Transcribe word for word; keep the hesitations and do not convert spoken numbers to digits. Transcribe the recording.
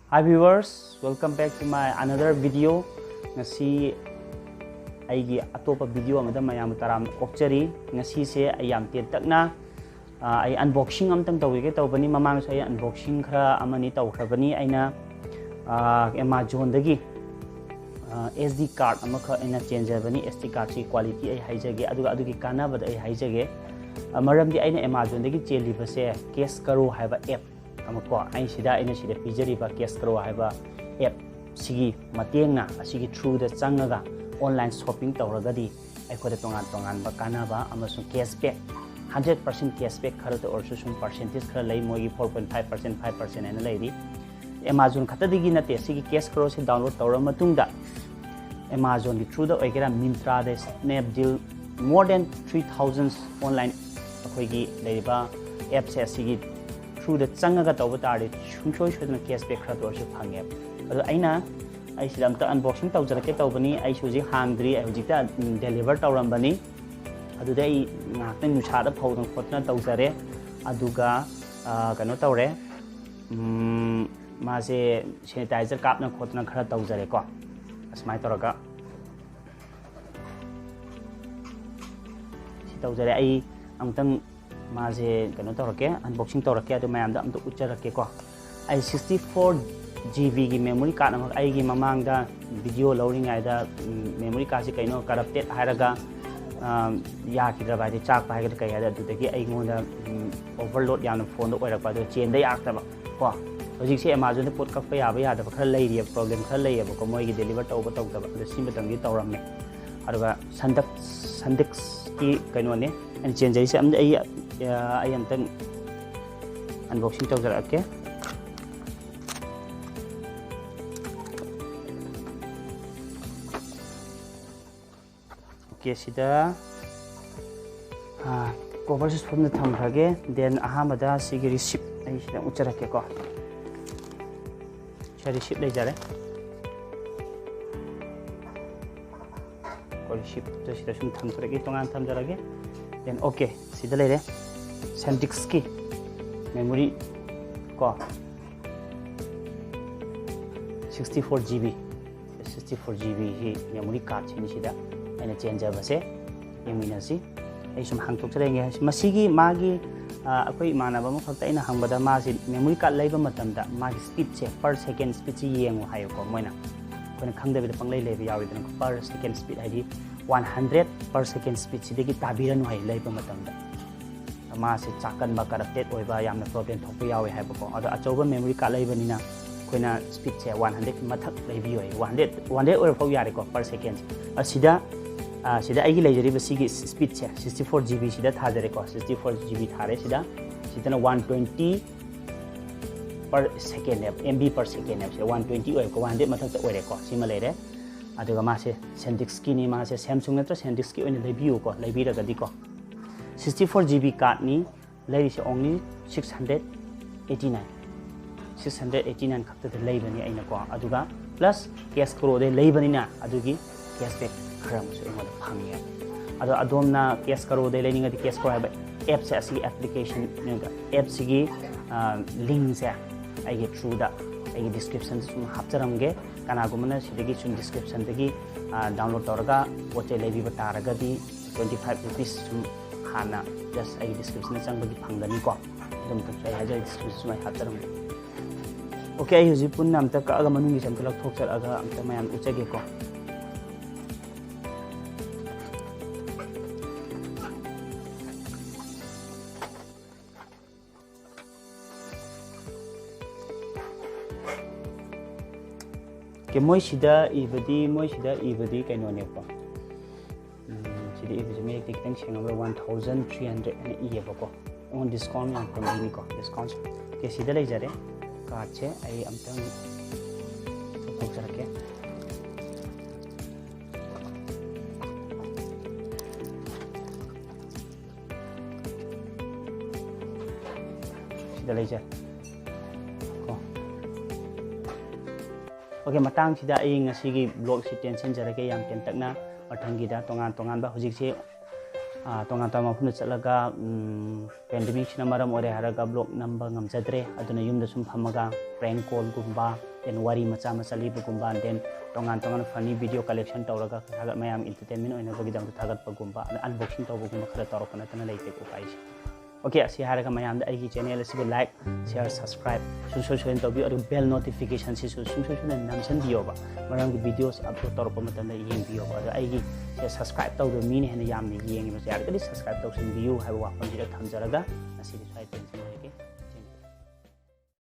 Hi viewers, welcome back to my another video. ꯉꯁꯤ ꯑꯩꯒꯤ ꯑꯇꯣꯞꯄ video ꯑꯃꯗ ꯃꯌꯥꯝꯕꯨ ꯇꯔꯥꯝꯅ ꯑꯣꯛꯆꯔꯤ꯫ ꯉꯁꯤꯁꯦ ꯑꯩ ꯌꯥꯝ ꯇꯦꯟꯇꯛꯅ, ꯑ, ꯑꯩ unboxing ꯑꯃꯇꯪ ꯇꯧꯖꯒꯦ ꯇꯧꯕꯅꯤ꯫ ꯃꯃꯥꯡꯁꯨ ꯑꯩ unboxing ꯈꯔ ꯑꯃꯅꯤ ꯇꯧꯈ꯭ꯔꯕꯅꯤ꯫ ꯑꯩꯅ, ꯑ, Amazonꯗꯒꯤ, ꯑ, SD card ꯑꯃꯈꯛ ꯑꯩꯅ ꯆꯦꯟꯖꯕꯅꯤ꯫ SD cardꯁꯤ quality ꯑꯩ ꯍꯥꯏꯖꯒꯦ, ꯑꯗꯨꯒ ꯑꯗꯨꯒꯤ ꯀꯥꯟꯅꯕꯗ ꯑꯩ ꯍꯥꯏꯖꯒꯦ꯫ ꯑ, ꯃꯔꯝꯗꯤ ꯑꯩꯅ Amazonꯗꯒꯤ ꯆꯦꯜꯂꯤꯕꯁꯦ Cash Karo ꯍꯥꯏꯕ app ꯑꯃꯀꯣ, ꯑꯩ ꯁꯤꯗ, ꯑꯩꯅ ꯁꯤꯗ ꯄꯤꯖꯔꯤꯕ Cash Karo ꯍꯥꯏꯕ app ꯁꯤꯒꯤ ꯃꯇꯦꯡꯅ, ꯑꯁꯤꯒꯤ throughꯗ ꯆꯪꯉꯒ online shopping ꯇꯧꯔꯒꯗꯤ ꯑꯩꯈꯣꯏꯗ ꯇꯣꯉꯥꯟ ꯇꯣꯉꯥꯟꯕ ꯀꯥꯟꯅꯕ ꯑꯃꯁꯨꯡ cashback, hundred percent cashback ꯈꯔꯇ ꯑꯣꯏꯔꯁꯨ ꯁꯨꯝ percentage ꯈꯔ ꯂꯩ꯫ ꯃꯣꯏꯒꯤ four point five percent, five percent ꯍꯥꯏꯅ ꯂꯩꯔꯤ꯫ Amazon ꯈꯛꯇꯗꯒꯤ ꯅꯠꯇꯦ, ꯁꯤꯒꯤ Cash Karoꯁꯦ download ꯇꯧꯔꯕ ꯃꯇꯨꯡꯗ Amazonꯒꯤ throughꯗ ꯑꯣꯏꯒꯦꯔꯥ, Myntraꯗ, Snapdeal, more than three thousand online ꯑꯩꯈꯣꯏꯒꯤ ꯂꯩꯔꯤꯕ appꯁꯦ ꯑꯁꯤꯒꯤ throughꯗ ꯆꯪꯉꯒ ꯇꯧꯕ ꯇꯥꯔꯗꯤ ꯁꯨꯡꯁꯣꯏ ꯁꯣꯏꯗꯅ cashback ꯈꯔꯇ ꯑꯣꯏꯔꯁꯨ ꯐꯪꯉꯦꯕ꯫ ꯑꯗꯣ ꯑꯩꯅ, ꯑꯩ ꯁꯤꯗ ꯑꯝꯇ unboxing ꯇꯧꯖꯔꯛꯀꯦ ꯇꯧꯕꯅꯤ꯫ ꯑꯩꯁꯨ ꯍꯧꯖꯤꯛ ꯍꯥꯡꯗ꯭ꯔꯤ, ꯑꯩ ꯍꯧꯖꯤꯛꯇ, ꯎꯝ, deliver ꯇꯧꯔꯝꯕꯅꯤ꯫ ꯑꯗꯨꯗ ꯑꯩ ꯉꯥꯏꯍꯥꯛꯇꯪ ꯅꯨꯡꯁꯥꯗ ꯐꯧꯗꯅ ꯈꯣꯠꯇꯅ ꯇꯧꯖꯔꯦ꯫ ꯑꯗꯨꯒ, ꯑ, ꯀꯩꯅꯣ ꯇꯧꯔꯦ, ꯎꯝ, ꯃꯥꯁꯦ sanitizer ꯀꯥꯞꯅ ꯈꯣꯠꯇꯅ ꯈꯔ ꯇꯧꯖꯔꯦꯀꯣ꯫ ꯑꯁꯨꯃꯥꯏꯅ ꯇꯧꯔꯒ ꯁꯤ ꯇꯧꯖꯔꯦ꯫ ꯑꯩ ꯑꯃꯨꯛꯇꯪ ꯃꯥꯁꯦ ꯀꯩꯅꯣ ꯇꯧꯔꯛꯀꯦ, unboxing ꯇꯧꯔꯛꯀꯦ, ꯑꯗꯨ ꯃꯌꯥꯝꯗ ꯑꯝꯇ ꯎꯠꯆꯔꯛꯀꯦꯀꯣ꯫ ꯑꯩ sixty four GBꯒꯤ memory card ꯑꯃ, ꯑꯩꯒꯤ ꯃꯃꯥꯡꯗ video ꯂꯧꯔꯤꯉꯩꯗ, ꯎꯝ, memory cardꯁꯤ ꯀꯩꯅꯣ corrupted ꯍꯥꯏꯔꯒ, ꯑ, ꯌꯥꯈꯤꯗ꯭ꯔꯕ, ꯍꯥꯏꯗꯤ ꯆꯥꯛꯄ ꯍꯥꯏꯒꯗ꯭ꯔꯥ ꯀꯩ ꯍꯥꯏꯗ꯭ꯔꯥ, ꯑꯗꯨꯗꯒꯤ ꯑꯩꯉꯣꯟꯗ, ꯎꯝ, overload ꯌꯥꯝꯅ phoneꯗ ꯑꯣꯏꯔꯛꯄ, ꯑꯗꯨ ꯆꯦꯟꯗ ꯌꯥꯔꯛꯇꯕ ꯀꯣ꯫ ꯍꯧꯖꯤꯛꯁꯦ Amazonꯗ ꯄꯣꯠ ꯀꯛꯄ ꯌꯥꯕ ꯌꯥꯗꯕ ꯈꯔ ꯂꯩꯔꯤꯑꯕ, problem ꯈꯔ ꯂꯩꯌꯦꯕꯀꯣ, ꯃꯣꯏꯒꯤ deliver ꯇꯧꯕ ꯇꯧꯗꯕ, ꯑꯗꯣ ꯁꯤ ꯃꯇꯝꯗꯤ ꯇꯧꯔꯝꯃꯦ꯫ ꯑꯗꯨꯒ Sandisk, Sandiskꯀꯤ ꯀꯩꯅꯣꯅꯦ ꯑꯩꯅ ꯆꯦꯟꯖꯔꯤꯁꯦ꯫ ꯑꯝ-, ꯑꯩ, ꯑ, ꯑꯩ ꯑꯝꯇꯪ unboxing ꯇꯧꯖꯔꯛꯀꯦ꯫ Okay, ꯁꯤꯗ, ꯑ, coverꯁꯤ ꯁꯣꯝꯗ ꯊꯝꯈ꯭ꯔꯒꯦ꯫ Then ꯑꯍꯥꯟꯕꯗ ꯁꯤꯒꯤ receipt ꯑꯩ ꯁꯤꯗ ꯎꯠꯆꯔꯛꯀꯦꯀꯣ꯫ ꯁꯤꯗ receipt ꯂꯩꯖꯔꯦ꯫ ꯀꯣ, receiptꯇ ꯁꯤꯗ ꯁꯨꯝ ꯊꯝꯖꯔꯒꯦ, ꯇꯣꯉꯥꯟ ꯊꯝꯖꯔꯒꯦ꯫ Then okay, ꯁꯤꯗ ꯂꯩꯔꯦ Sandiskꯀꯤ memory ꯀꯣ꯫ Sixty four G B sixty four G B ꯁꯤ ꯃꯦꯃꯣꯔꯤ ꯀꯥꯔꯠꯁꯤꯅꯤ ꯁꯤꯗ ꯑꯩꯅ ꯆꯦꯟꯖꯕꯁꯦ꯫ ꯌꯦꯡꯃꯤꯟꯅꯁꯤ꯫ ꯑꯩ ꯁꯨꯝ ꯍꯥꯡꯇꯣꯛꯆꯔꯛꯑꯒꯦ꯫ ꯃꯁꯤꯒꯤ ꯃꯥꯒꯤ, ꯑ, ꯑꯩꯈꯣꯏ ꯏꯃꯥꯟꯅꯕ ꯑꯃꯈꯛꯇ ꯑꯩꯅ ꯍꯪꯕꯗ, ꯃꯥꯁꯤ ꯃꯦꯃꯣꯔꯤ ꯀꯥꯔꯠ ꯂꯩꯕ ꯃꯇꯝꯗ ꯃꯥꯒꯤ ꯁ꯭ꯄꯤꯠꯁꯦ, ꯄꯔ ꯁꯦꯀꯦꯟ ꯁ꯭ꯄꯤꯠꯁꯤ ꯌꯦꯡꯉꯨ ꯍꯥꯏꯌꯦꯀꯣ꯫ ꯃꯣꯏꯅ ꯑꯩꯈꯣꯏꯅ ꯈꯪꯗꯕꯤꯗ ꯄꯪꯂꯩ ꯂꯩꯕ ꯌꯥꯎꯋꯤꯗꯅ꯫ ꯄꯔ ꯁꯦꯀꯦꯟ ꯁ꯭ꯄꯤꯠ ꯍꯥꯏꯗꯤ ꯋꯥꯟ ꯍꯟꯗ꯭ꯔꯦꯠ ꯄꯔ ꯁꯦꯀꯦꯟ ꯁ꯭ꯄꯤꯠꯁꯤꯗꯒꯤ ꯇꯥꯕꯤꯔꯅꯨ ꯍꯥꯏ ꯂꯩꯕ ꯃꯇꯝꯗ꯫ ꯃꯥꯁꯦ ꯆꯥꯛꯀꯟꯕ, ꯀꯔꯞꯇꯦꯠ ꯑꯣꯏꯕ, ꯌꯥꯝꯅ ꯄ꯭ꯔꯣꯕ꯭ꯂꯦꯝ ꯊꯣꯛꯄ ꯌꯥꯎꯋꯦ ꯍꯥꯏꯕꯀꯣ꯫ ꯑꯗꯣ ꯑꯆꯧꯕ ꯃꯦꯃꯣꯔꯤ ꯀꯥꯔꯠ ꯂꯩꯕꯅꯤꯅ ꯑꯩꯈꯣꯏꯅ ꯁ꯭ꯄꯤꯠꯁꯦ ꯋꯥꯟ ꯍꯟꯗ꯭ꯔꯦꯠ ꯃꯊꯛ ꯂꯩꯕꯤꯌꯣ꯫ ꯋꯥꯟ ꯍꯟꯗ꯭ꯔꯦꯠ, ꯋꯥꯟ ꯍꯟꯗ꯭ꯔꯦꯠ ꯑꯣꯏꯔꯐꯥꯎ ꯌꯥꯔꯦꯀꯣ, ꯄꯔ ꯁꯦꯀꯦꯟꯁꯦ꯫ ꯑꯁꯤꯗ, ꯑ, ꯁꯤꯗ ꯑꯩꯒꯤ ꯂꯩꯖꯔꯤꯕ ꯁꯤꯒꯤ ꯁ꯭ꯄꯤꯠꯁꯦ ꯁꯤꯛꯁꯇꯤ ꯐꯣꯔ ꯖꯤ ꯕꯤ ꯁꯤꯗ ꯊꯥꯖꯔꯦꯀꯣ꯫ ꯁꯤꯛꯁꯇꯤ ꯐꯣꯔ ꯖꯤ ꯕꯤ ꯊꯥꯔꯦ ꯁꯤꯗ꯫ ꯁꯤꯗꯅ ꯋꯥꯟ ꯇ꯭ꯋꯦꯟꯇꯤ ꯄꯔ ꯁꯦꯀꯦꯟꯅꯦꯕ, ꯑꯦꯝ ꯕꯤ ꯄꯔ ꯁꯦꯀꯦꯟꯅꯦꯕ꯫ ꯁꯤꯗ ꯋꯥꯟ ꯇ꯭ꯋꯦꯟꯇꯤ ꯑꯣꯏꯔꯦꯀꯣ, ꯋꯥꯟ ꯍꯟꯗ꯭ꯔꯦꯠ ꯃꯊꯛꯇ ꯑꯣꯏꯔꯦꯀꯣ꯫ ꯁꯤꯃ ꯂꯩꯔꯦ꯫ ꯑꯗꯨꯒ ꯃꯥꯁꯦ ꯁꯦꯟꯗꯤꯛꯁꯀꯤꯅꯤ꯫ ꯃꯥꯁꯦ ꯁꯦꯝꯁꯨꯡ ꯅꯠꯇ꯭ꯔ ꯁꯦꯟꯗꯤꯛꯁꯀꯤ ꯑꯣꯏꯅ ꯂꯩꯕꯤꯌꯨꯀꯣ, ꯂꯩꯕꯤꯔꯒꯗꯤꯀꯣ꯫ ꯁꯤꯛꯁꯇꯤ ꯐꯣꯔ ꯖꯤ ꯕꯤ ꯀꯥꯔꯠꯅꯤ ꯂꯩꯔꯤꯁꯦ, only six hundred eighty nine, six hundred eighty nine ꯈꯛꯇꯗ ꯂꯩꯕꯅꯤ ꯑꯩꯅꯀꯣ꯫ ꯑꯗꯨꯒ ꯄ꯭ꯂꯁ ꯀꯦꯁ ꯀ꯭ꯔꯣꯗꯩ ꯂꯩꯕꯅꯤꯅ ꯑꯗꯨꯒꯤ ꯀꯦꯁꯕꯦꯛ ꯈꯔ ꯑꯃꯁꯨ ꯑꯩꯉꯣꯟꯗ ꯐꯪꯉꯦ꯫ ꯑꯗꯣ ꯑꯗꯣꯝꯅ ꯀꯦꯁ ꯀ꯭ꯔꯣꯗꯩ ꯂꯩꯅꯤꯡꯉꯗꯤ, ꯀꯦꯁ ꯀ꯭ꯔꯣ ꯍꯥꯏꯕ ꯑꯦꯞꯁꯦ, ꯑꯁꯤꯒꯤ ꯑꯦꯄ꯭ꯂꯤꯀꯦꯁꯟ, ꯑꯦꯞꯁꯤꯒꯤ, ꯑ, ꯂꯤꯡꯁꯦ ꯑꯩꯒꯤ ꯊ꯭ꯔꯨꯗ, ꯑꯩꯒꯤ ꯗꯤꯁꯀ꯭ꯔꯤꯞꯁꯟꯗ ꯁꯨꯝ ꯍꯥꯞꯆꯔꯝꯒꯦ꯫ ꯀꯅꯥꯒꯨꯝꯕꯅ ꯁꯤꯗꯒꯤ ꯁꯨꯝ ꯗꯤꯁꯀ꯭ꯔꯤꯞꯁꯟꯗꯒꯤ, ꯑ, ꯗꯥꯎꯟꯂꯣꯗ ꯇꯧꯔꯒ ꯄꯣꯠ ꯆꯩ ꯂꯩꯕꯤꯕ ꯇꯥꯔꯒꯗꯤ, twenty five rupees ꯁꯨꯝ ꯍꯥꯟꯅ just ꯑꯩꯒꯤ ꯗꯤꯁꯀ꯭ꯔꯤꯞꯁꯟꯗ ꯆꯪꯕꯒꯤ ꯐꯪꯒꯅꯤꯀꯣ꯫ ꯑꯗꯨꯝ ꯑꯩ ꯍꯥꯏꯖꯔꯤ, ꯗꯤꯁꯀ꯭ꯔꯤꯞꯁꯟ ꯁꯨꯃꯥꯏꯅ ꯍꯥꯞꯆꯔꯝꯒꯦ꯫ ꯑꯣꯀꯦ, ꯑꯩ ꯍꯧꯖꯤꯛ ꯄꯨꯟꯅ ꯑꯝꯇ ꯀꯛꯑꯒ ꯃꯅꯨꯡꯒꯤꯁꯦ ꯑꯝꯇ ꯂꯧꯊꯣꯛꯆꯔꯛꯑꯒ ꯑꯝꯇ ꯃꯌꯥꯝ ꯎꯠꯆꯒꯦꯀꯣ꯫ ꯑꯣꯀꯦ, ꯃꯣꯏꯁꯤꯗ ꯏꯕꯗꯤ, ꯃꯣꯏꯁꯤꯗ ꯏꯕꯗꯤ ꯀꯩꯅꯣꯅꯦꯀꯣ꯫ ꯎꯝ, ꯁꯤꯗ ꯏꯕꯁꯦ ꯃꯌꯦꯛꯇꯤ ꯈꯤꯇꯪ ꯁꯦꯡꯉꯕ꯭ꯔꯥ? One thousand three hundred ꯍꯥꯏꯅ ꯏꯌꯦꯕꯀꯣ꯫ ꯑꯩꯉꯣꯟꯗ ꯗꯤꯁꯀꯥꯎꯟ ꯌꯥꯝ ꯐꯪꯗꯣꯏꯅꯤꯀꯣ, ꯗꯤꯁꯀꯥꯎꯟꯁꯦ꯫ ꯑꯣꯀꯦ, ꯁꯤꯗ ꯂꯩꯖꯔꯦ꯫ ꯀꯥꯔꯠꯁꯦ ꯑꯩ ꯑꯝꯇꯪ ꯂꯧꯊꯣꯛꯆꯔꯛꯀꯦ꯫ ꯁꯤꯗ ꯂꯩꯖꯔꯦ ꯀꯣ꯫ ꯑꯣꯀꯦ, ꯃꯇꯥꯡꯁꯤꯗ ꯑꯩ ꯉꯁꯤꯒꯤ ꯕ꯭ꯂꯣꯒꯁꯤ ꯇꯦꯟꯁꯤꯟꯖꯔꯒꯦ ꯌꯥꯝ ꯇꯦꯟꯇꯛꯅ꯫ ꯃꯊꯪꯒꯤꯗ ꯇꯣꯉꯥꯟ ꯇꯣꯉꯥꯟꯕ, ꯍꯧꯖꯤꯛꯁꯤ, ꯑ, ꯇꯣꯉꯥꯟ ꯇꯣꯉꯥꯟꯕ ꯃꯐꯝꯗ ꯆꯠꯂꯒ, ꯎꯝ, ꯄꯦꯟꯗꯦꯃꯤꯛꯁꯤꯅ ꯃꯔꯝ ꯑꯣꯏꯔꯦ ꯍꯥꯏꯔꯒ ꯕ꯭ꯂꯣꯒ ꯅꯝꯕ ꯉꯝꯖꯗ꯭ꯔꯦ꯫ ꯑꯗꯨꯅ ꯌꯨꯝꯗ ꯁꯨꯝ ꯐꯝꯃꯒ ꯄ꯭ꯔꯦꯡ ꯀꯣꯜꯒꯨꯝꯕ, then ꯋꯥꯔꯤ ꯃꯆꯥ ꯃꯆꯥ ꯂꯤꯕꯒꯨꯝꯕ, then ꯇꯣꯉꯥꯟ ꯇꯣꯉꯥꯟꯕ funny video collection ꯇꯧꯔꯒ ꯊꯥꯒꯠ-, ꯃꯌꯥꯝ entertainment ꯑꯣꯏꯅꯕꯒꯤꯗꯃꯛꯇ ꯊꯥꯒꯠꯄꯒꯨꯝꯕ, ꯑꯗ unboxing ꯇꯧꯕꯒꯨꯝꯕ ꯈꯔ ꯇꯧꯔꯛꯄ ꯅꯠꯇꯅ ꯂꯩꯇꯦꯀꯣ ꯎꯄꯥꯏꯁꯦ꯫ Okay, ꯑꯁꯤ ꯍꯥꯏꯔꯒ ꯃꯌꯥꯝꯗ ꯑꯩꯒꯤ channel ꯑꯁꯤꯕꯨ like, share, subscribe ꯁꯨꯡꯁꯣꯏ ꯁꯣꯏꯗꯅ ꯇꯧꯕꯤꯌꯨ, ꯑꯗꯨꯒ bell notification ꯁꯤꯁꯨ ꯁꯨꯡꯁꯣꯏ ꯁꯣꯏꯗꯅ ꯅꯝꯁꯤꯟꯕꯤꯌꯣꯕ, ꯃꯔꯝꯗꯤ videoꯁꯤ upload ꯇꯧꯔꯛꯄ ꯃꯇꯝꯗ ꯌꯦꯡꯕꯤꯌꯣꯕ꯫ ꯑꯗꯣ ꯑꯩꯒꯤ ꯁꯦ subscribe ꯇꯧꯗꯕ ꯃꯤꯅ ꯍꯦꯟꯅ ꯌꯥꯝꯅ ꯌꯦꯡꯉꯤꯕꯁꯦ, ꯌꯥꯔꯒꯗꯤ subscribe ꯇꯧꯁꯤꯟꯕꯤꯌꯨ ꯍꯥꯏꯕ ꯋꯥꯐꯝꯁꯤꯗ ꯊꯝꯖꯔꯒ ꯉꯁꯤꯗꯤ ꯁ꯭ꯋꯥꯏꯗ ꯇꯦꯟꯁꯤꯟꯖꯔꯒꯦ꯫